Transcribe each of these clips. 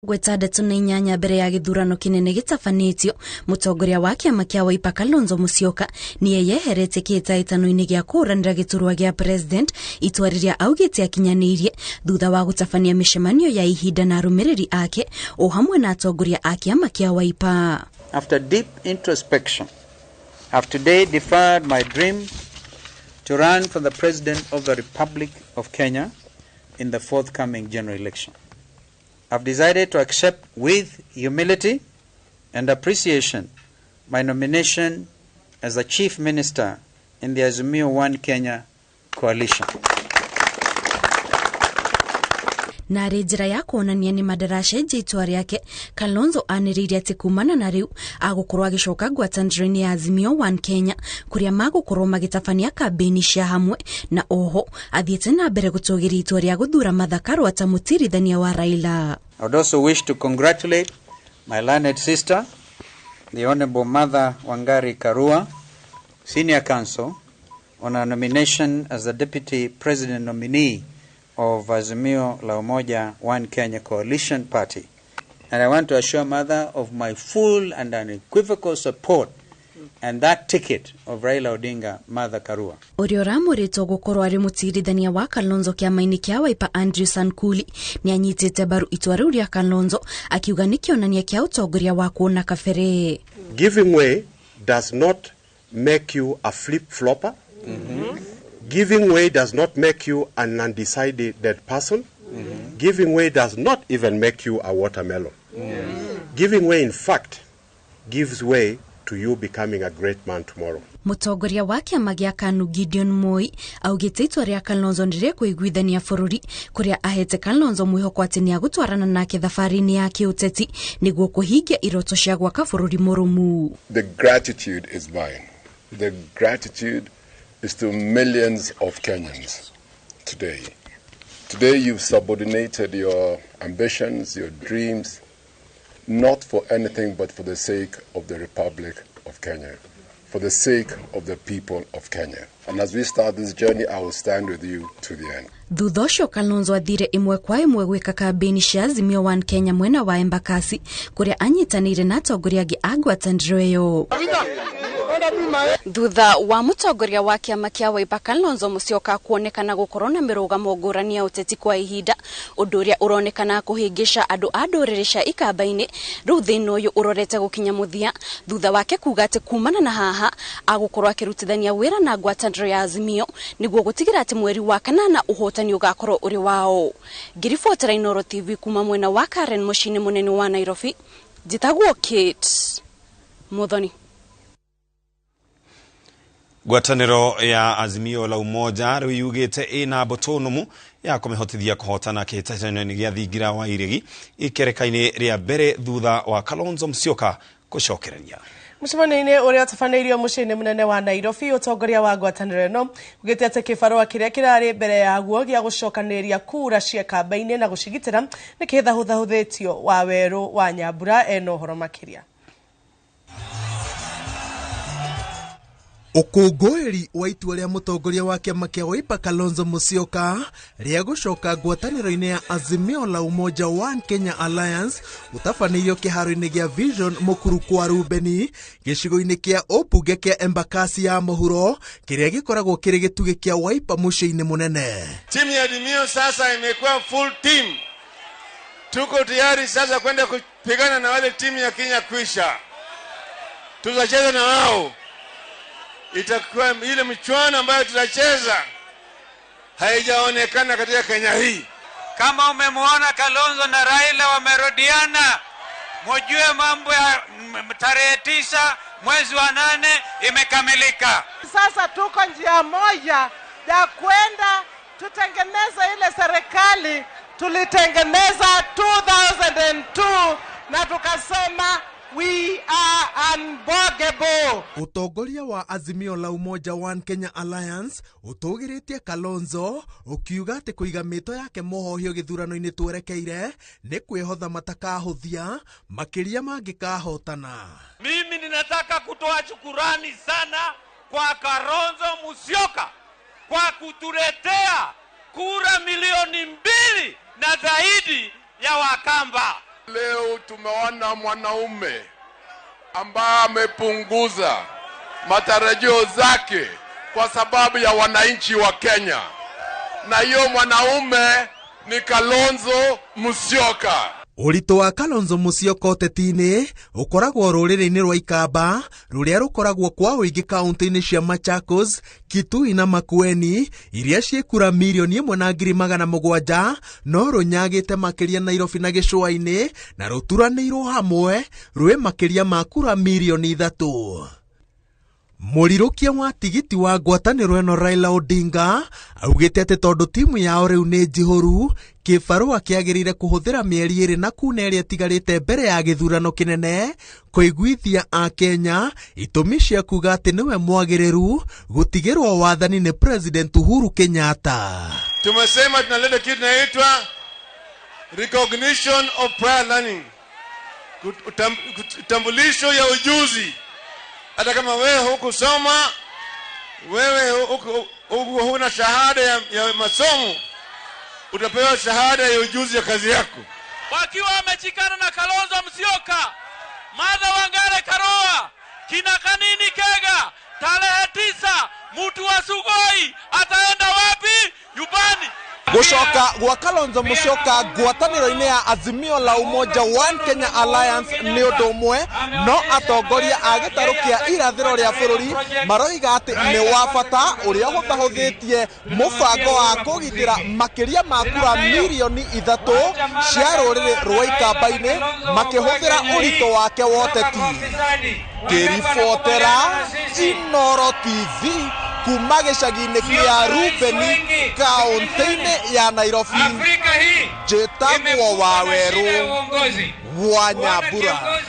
68 mbere ya gĩthurano kĩnene gĩtabanĩtio. Mũtongoria wa kĩama kĩa Wiper Kalonzo Musyoka nĩeyeheretie kĩhĩtahĩtano-inĩ gĩa kũhũranĩra gĩturwa gĩa president, itua rĩrĩa augĩte akinyanĩirie thutha wa gũtabania mĩcemanio ya ihinda na arũmĩrĩri ake o hamwe na atongoria a kĩama kĩa Wiper. After deep introspection, I've today deferred my dream to run for the President of the Republic of Kenya in the forthcoming general election. I've decided to accept with humility and appreciation my nomination as the Chief Minister in the Azimio One Kenya coalition. Na arĩ njĩra ya kuonania nĩ mandaracenjia itua rĩake, Kalonzo anĩrĩire atĩ kumana na rĩu agũkorwo agĩcoka ngwatanĩro-inĩ ya Azimio One Kenya kũrĩa magũkorwo magĩtabania kambĩini cia hamwe, na oho athiĩte na mbere gũtũgĩria itua rĩa gũthura Martha Karua ta mũtirithania wa Raila. I would also wish to congratulate my learned sister, the Honorable Martha Wangari Karua, Senior Counsel, on her nomination as the Deputy President nominee of Azimio la Umoja One Kenya Coalition Party. And I want to assure Mother of my full and unequivocal support and that ticket of Raila Odinga, Martha Karua. Ũrĩa ũramũrĩtwo gũkorwo arĩ mũtirithania wa Kalonzo kĩama-inĩ kĩa Wiper Andrew Sankuli nĩanyitĩte mbaru itua rĩu rĩa Kalonzo akiuga nĩ kĩonania kĩa ũtongoria wa kuona kabere. Giving way does not make you a flip-flopper. Giving way does not make you an undecided person. Giving way does not even make you a watermelon. Giving way, in fact, gives way to you becoming a great man tomorrow. Mũtongoria wa kĩama gĩa KANU Gideon Moi augĩte itua rĩa Kalonzo nĩ rĩkũiguithania bũrũri, kũrĩa ahete Kalonzo mwĩhoko atĩ nĩagũtwarana nake thabarĩ-inĩ ya kĩũteti nĩguo kũhingia iroto cia gwaka bũrũri mũrũmu. The gratitude is mine. The gratitude is to millions of Kenyans today. Today you've subordinated your ambitions, your dreams, not for anything but for the sake of the Republic of Kenya, for the sake of the people of Kenya. And as we start this journey, I will stand with you to the end. Thutha ũcio Kalonzo athire ĩmwe kwa ĩmwe gwĩka kambĩini cia Azimio One Kenya mwena wa Embakasi kũrĩa anyitanĩire na atongoria angĩ a ngwatanĩro ĩyo. Thutha wa mũtongoria wa kĩama kĩa Wiper Kalonzo Musyoka kuonekana gũkorwo na mĩrũgamo ngũrani ya ũteti kwa ihinda, ũndũ ũrĩa ũronekana kũhĩngĩca andũ a ndũrĩrĩ cia ikamba-inĩ, rĩu thĩna ũyũ ũrorete gũkinya mũthia thutha wake kuga atĩ kumana na haha agũkorwo akĩrutithania wĩra na ngwatanĩro ya Azimio nĩguo gũtigĩra atĩ mweri wa kanana ũhotani ũgakorwo ũrĩ wao. Ngĩribotera Inooro TV kuma mwena wa Karen mũciĩ-inĩ mũnene wa Nairobi, njĩtagwo Kate Muthoni. Ngwatanĩro ya Azimio la Umoja rĩu yugĩte ĩna mbũtũ nũmu ya kũmĩhotithia kũhotana kĩhĩtahĩtano-inĩ gĩa thingira wa iregi ikereka-inĩ rĩa mbere thutha wa Kalonzo Musyoka gũcokereria. Mũcemanio-inĩ ũrĩa ũtabanĩirio mũciĩ-inĩ mũnene wa Nairobi, ũtongoria wa ngwatanĩro ĩno ugĩte atĩ kĩbarũa kĩrĩa kĩrarĩ mbere yaguo gĩa gũcokanĩrĩria kura cia kamba-inĩ na gũcigitĩra nĩ kĩhũthahũthĩtio. Wawerũ wa Nyambura ena ũhoro makĩria. Ũkũngũĩri wa itua rĩa mũtongoria wa kĩama kĩa Wiper Kalonzo Musyoka rĩa gũcoka ngwatanĩro-inĩ ya Azimio la Umoja One Kenya Alliance ũtabanĩirio kĩharo-inĩ gĩa Vision Mũkuru kwa Rubeni gĩcigo-inĩ kĩa ũmbunge kĩa Embakasi ya mũhuro kĩrĩa gĩkoragwo kĩrĩ gĩtugĩ kĩa Wiper mũciĩ-inĩ mũnene. Timu ya Azimio sasa imekuwa full team. Tuko tayari sasa kwenda kupigana na wale timu ya Kenya Kwisha. Tutacheza na wao. Itakuwa ile michuano ambayo tutacheza haijaonekana katika Kenya hii. Kama umemwona Kalonzo na Raila wamerudiana, mjue mambo ya tarehe 9 mwezi wa 8 imekamilika. Sasa tuko njia moja ya kwenda tutengeneze ile serikali tulitengeneza 2002 na tukasema we are unbogable. Ũtongoria wa Azimio la Umoja One Kenya Alliance ũtũgĩrĩtie Kalonzo ũkiuga atĩ kũiga mĩto yake mũhohio gĩthurano-inĩ twerekeire nĩ kwĩhotha matakahũthia makĩria mangĩkahotana. Mimi ninataka kutoa shukurani sana kwa Kalonzo Musyoka kwa kutuletea kura 2 milioni na zaidi ya Wakamba. Leo tumeona mwanaume ambaye amepunguza matarajio zake kwa sababu ya wananchi wa Kenya, na hiyo mwanaume ni Kalonzo Musyoka. Ũritũ wa Kalonzo Musyoka ũteti-inĩ ũkoragwo rũrĩrĩ-inĩ rwa Ikamba rũrĩa rũkoragwo kwa ũingĩ kaunti-inĩ cia Machakos, Kitui na Makueni iria ciĩ kura 1,700,000 no rũnyagĩte makĩria Nairobi na gĩcũa-inĩ na rũturanĩirwo hamwe rwĩ makĩria ma kura 3 million. Mũrirũkia wa tigiti wa ngwatanĩro ĩno Raila Odinga augĩte atĩ tondũ timu yao rĩu nĩ njihũru, kĩbarũa kĩagĩrĩire kũhũthĩra mĩeri 2 na kuna ĩrĩa ĩtigarĩte mbere ya gĩthurano kĩnene kũiguithia akenya itũmi cia kuga atĩ nĩwe mwagĩrĩru gũtigĩrwo wathani nĩ President Uhuru Kenyatta. Tumesema tunaleta kitu inaitwa recognition of prior learning, utambulisho ya ujuzi. Hata kama wewe hukusoma, wewe huna shahada ya masomo, utapewa shahada ya ujuzi ya kazi yako. Wakiwa wameshikana na Kalonzo Musyoka, Martha Wangari Karua, kina Kanini Kega, tarehe 9 mtu wa Sugoi ataenda wapi? Nyumbani. Gucoka gwa Kalonzo Musyoka ngwatanĩro-inĩ ya Azimio la Umoja One Kenya Alliance nĩ ũndũ ũmwe, no atongoria a gĩtarũ kĩa irathĩro rĩa bũrũri maroiga atĩ nĩ wa bata ũrĩa ũhũthahũthĩtie mũbango wa kũgitĩra makĩria ma kura 3 million cia rũrĩrĩ rwa Ikamba-inĩ makĩhũthĩra ũritũ wake wa ũteti. Ngĩribotera Inooro TV kuma gĩcagi-inĩ kĩa Rubeni kaunti-inĩ ya Nairobi, njĩtagwo Wawerũ wa Nyambura.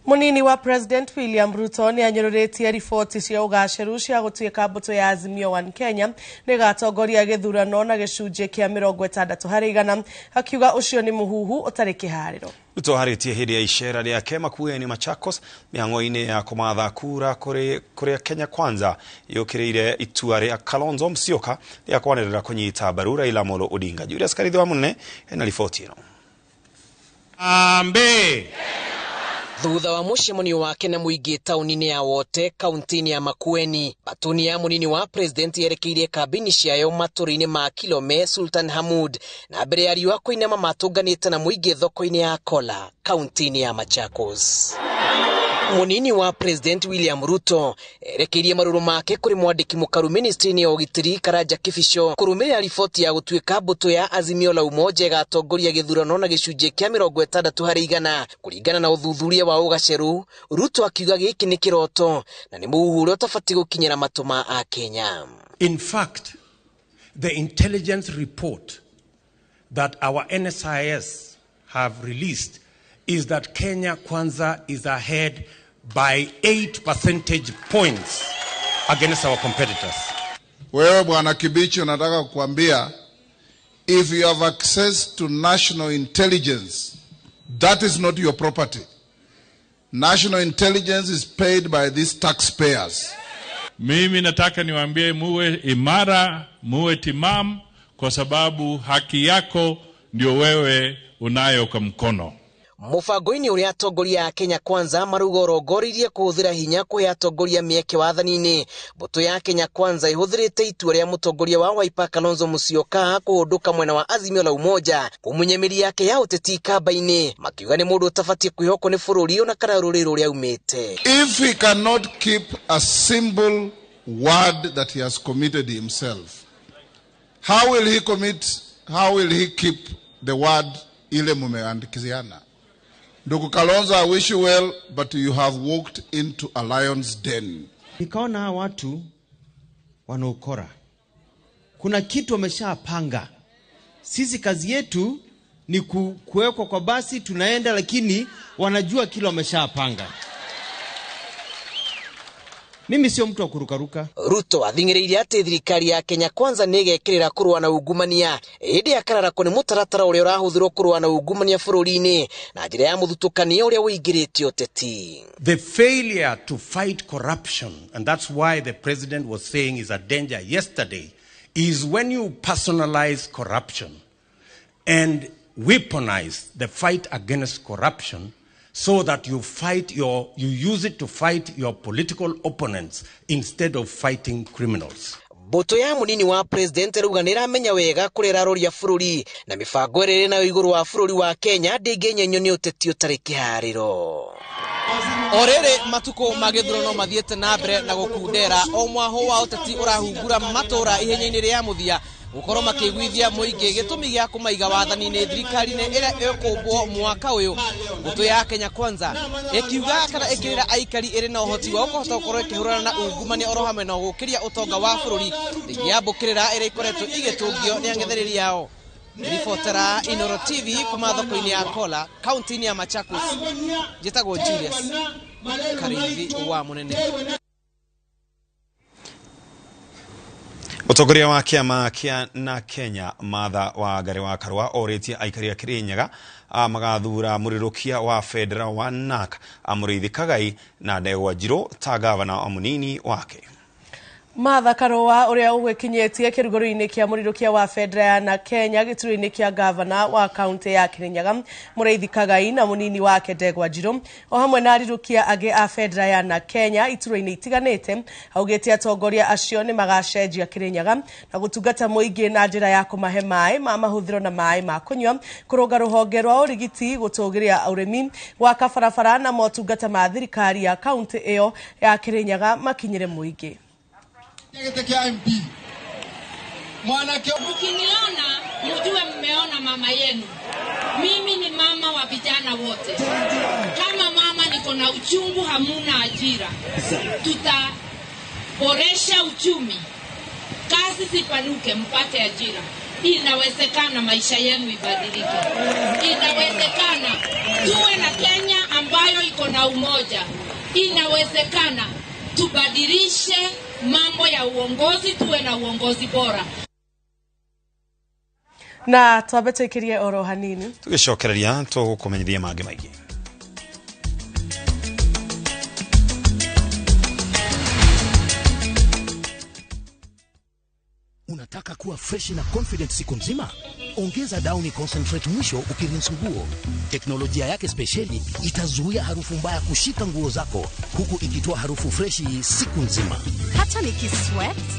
Munini wa President William Ruto nĩ anyũrũrĩtie riboti cia ũgaacĩru cia gũtuĩka mbũtũ ya Azimio One Kenya nĩ ĩgatongoria gĩthurano na gĩcunjĩ kĩa 60%, akiuga ũcio nĩ mũhuhu ũtarĩ kĩharĩro. Ruto arĩtie hĩndĩ ya icera rĩake Makueni, Machakos, mĩhang'o-inĩ ya kũmatha kura kũrĩa Kenya Kwanza yũkĩrĩire itua rĩa Kalonzo Musyoka rĩa kwanĩrĩra kũnyita mbaru Raila Amolo Odinga. Julius Karithi wa Mũnene ena riboti ĩno. Ambe Thutha wa mũcemanio wake na mũingĩ taũni-inĩ ya Wote, kaunti-inĩ ya Makueni, batuni ya mũnini wa president yerekeirie kambini ciayo matũra-inĩ ma Kilome, Sultan Hamud, na mbere ya riũa kũinama matũnganĩte na mũingĩ thoko-inĩ ya Kola, kaunti-inĩ ya Machakos. Munini wa President William Ruto erekeirie marũrũ make kũrĩ mwandĩki mũkaru ministry-inĩ ya ũgitĩri Karanja Kibicho kũrũmĩrĩra riboti ya gũtuĩka mbũtũ ya Azimio la Umoja ĩgatongoria gĩthurano na gĩcunjĩ kĩa 60% kũringana na ũthuthuria wa ũgacerũ. Ruto akiuga gĩkĩ nĩ kĩroto na nĩ mũhuhu ũrĩa ũtabatiĩ gũkinyĩra matũ ma Akenya. In fact, the intelligence report that our NSIS have released is that Kenya Kwanza is ahead by 8 percentage points against our competitors. Wewe Bwana Kibicho, nataka kukuambia, if you have access to national intelligence, that is not your property. National intelligence is paid by these taxpayers. Mimi nataka niwaambie muwe imara, muwe timamu, kwa sababu haki yako ndio wewe unayo kwa mkono. Mũbango-inĩ ũrĩa atongoria a Kenya Kwanza marauga ũrongoreirie kũhũthĩra hinya kũhe atongoria mĩeke wathani-inĩ. Mbũtũ ya Kenya Kwanza ĩhũthĩrĩte itua rĩa mũtongoria wa Wiper Kalonzo Musyoka kũhũndũka mwena wa Azimio la Umoja kũmunya mĩri yake ya ũteti kamba-inĩ, makiuga nĩ mũndũ ũtabatiĩ kwĩhokwo nĩ bũrũri ona kana rũrĩrĩ rũrĩa aumĩte. If he cannot keep a simple word that he has committed himself, how will he commit, how will he keep the word ile mumeandikiziana? Ndugu Kalonzo, I wish you well, but you have walked into a lion's den. Nikaona hawa watu wanaukora, kuna kitu wameshapanga. Sisi kazi yetu ni kuwekwa kwa basi, tunaenda, lakini wanajua kile wameshapanga. Mimi sio mtu wa kurukaruka. Ruto athing'ĩrĩirie atĩ thirikari ya Kenya Kwanza nĩ ĩgekĩrĩra kũrũa na ungumania hĩndĩ ya kararako nĩ mũtaratara ũrĩa ũrahũthĩrwo kũrũa na ungumania bũrũri-inĩ na njĩra ya mũthutũkanio ũrĩa ũingĩrĩte ũteti. The failure to fight corruption, and that's why the president was saying is a danger yesterday, is when you personalize corruption and weaponize the fight against corruption so that you use it to fight your political opponents instead of fighting criminals. Mbũtũ ya mũnini wa president rauga nĩramenya wega kũrĩa ĩraroria bũrũri na mĩbango ĩrĩa ĩrĩ nayo igũrũ wa bũrũri wa Kenya ndĩngĩnyenyio nĩ ũteti ũtarĩ kĩharĩro. O rĩrĩ matukũ ma gĩthurano mathiĩte na mbere na gũkundera, o mwahũ wa ũteti ũrahungura matũra ihenya-inĩ rĩa mũthia gũkorwo makĩiguithia mũingĩ gĩtũmi gĩa kũmaiga wathani-inĩ thirikari-inĩ ĩrĩa ĩkũmbwo mwaka ũyũ. Mbũtũ ya Kenya Kwanza ĩkiuga kana ĩkĩrĩra aikari ĩrĩ na ũhoti wa kũhota gũkorwo ĩkĩhũrana na ungumania oro hamwe na gũkĩria ũtonga wa bũrũri ndĩngĩambũkĩrĩra ĩrĩa ĩkoretwo ĩgĩtũngio nĩ ang'ethanĩri ao. Ribotera Inoro TV kuma thoko-inĩ ya Kola, kaunti-inĩ ya Machakos, njĩtagwo Julius Karithi wa Mũnene. Mũtongoria wa kĩama kĩa na Kenya Martha Wangari wa Karua orĩtie aikari a Kirinyaga magathura mũrĩrũkia wa bendera wa NARC Mũrĩithi Kagai na Ndegwa Njirũ ta gavana wa mũnini wake. Martha Karua ũrĩa ũgwĩkinyĩtie kĩrugũrio-inĩ kĩa mũrirũkia wa bendera na Kenya gĩturwa-inĩ kĩa gavana wa kaunti ya Kirinyaga Mũrĩithi Kagai na mũnini wake Ndegwa Njirũ o hamwe na arirũkia angĩ a bendera ya na Kenya iturwa-inĩ itiganĩte, augĩte atongoria acio nĩ magacenjia Kirinyaga na gũtungata mũingĩ na njĩra ya kũmahe maĩ ma mahũthĩro na maĩ ma kũnyua, kũrũnga rũhonge rwa ũrigiti, gũtũgĩria ũrĩmi, gwaka barabara na motungata ma thirikari ya kaunti ĩyo ya Kirinyaga makinyĩre mũingĩ. Mkiniona mjue mmeona mama yenu. Mimi ni mama wa vijana wote. Kama mama niko na uchungu, hamuna ajira. Tutaboresha uchumi, kazi zipanuke, mpate ajira. Inawezekana maisha yenu ibadilike. Inawezekana tuwe na Kenya ambayo iko na umoja. Inawezekana tubadilishe mambo ya uongozi, tuwe na uongozi bora. Na twambe tuikirie oro hanini tugicokereria tugukumenyithia mangĩ maingĩ. Unataka kuwa fresh na confident siku nzima? Ongeza Downy Concentrate mwisho ukirinse nguo. Teknolojia yake spesheli itazuia harufu mbaya kushika nguo zako huku ikitoa harufu freshi siku nzima. Hata nikisweat